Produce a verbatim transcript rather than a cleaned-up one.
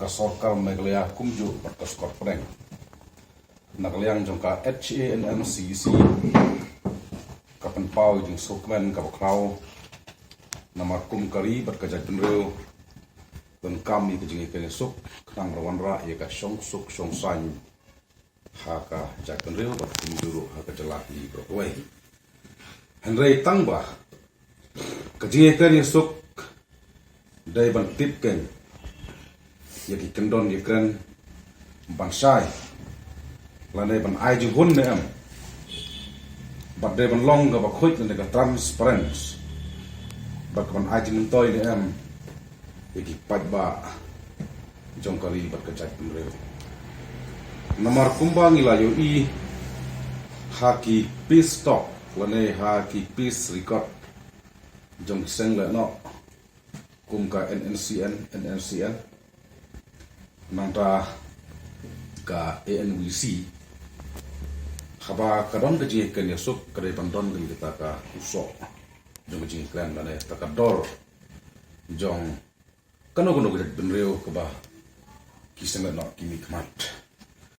sorkar Meghalaya kumjuh bad ka sorkar pdeng, na ka liang jong ka H A N M C E C, ka pynpaw ïa ka jingsngewkmen kaba khraw namar kum ka ri bad ka jaitbynriew donkam ïa ka jingïakren ïasuk khnang ban wanrah ïa ka shongsuk shongsaiñ ha ka jaitbynriew bad kumjuh ruh ha ka jylla hi baroh kawei. Hynrei tang ba ka jingïakren ïasuk dei ban tip keiñ ïa ki kyndon ïakren ban shai lane ban ai jinghun ne em, bad dei ban long kaba khuid lane ka transparency, bad ka ban ai jingmyntoi ne em ïa ki paidbah jong ka ri bad ka jaitbynriew. Namar kumba ngi la ïohi ha ki peace talk lane ha ki peace record jong ki seng lehnoh kum ka N N C N, N N C N, nangta ka A N V C, haba ka don ka jingïakren ïasuk ka dei ban don keiñ kata ka u soh jong ka jingïakren lane kata ka dor jong kano kano ka jaitbynriew kaba ki seng lehnoh ki mihkhmat.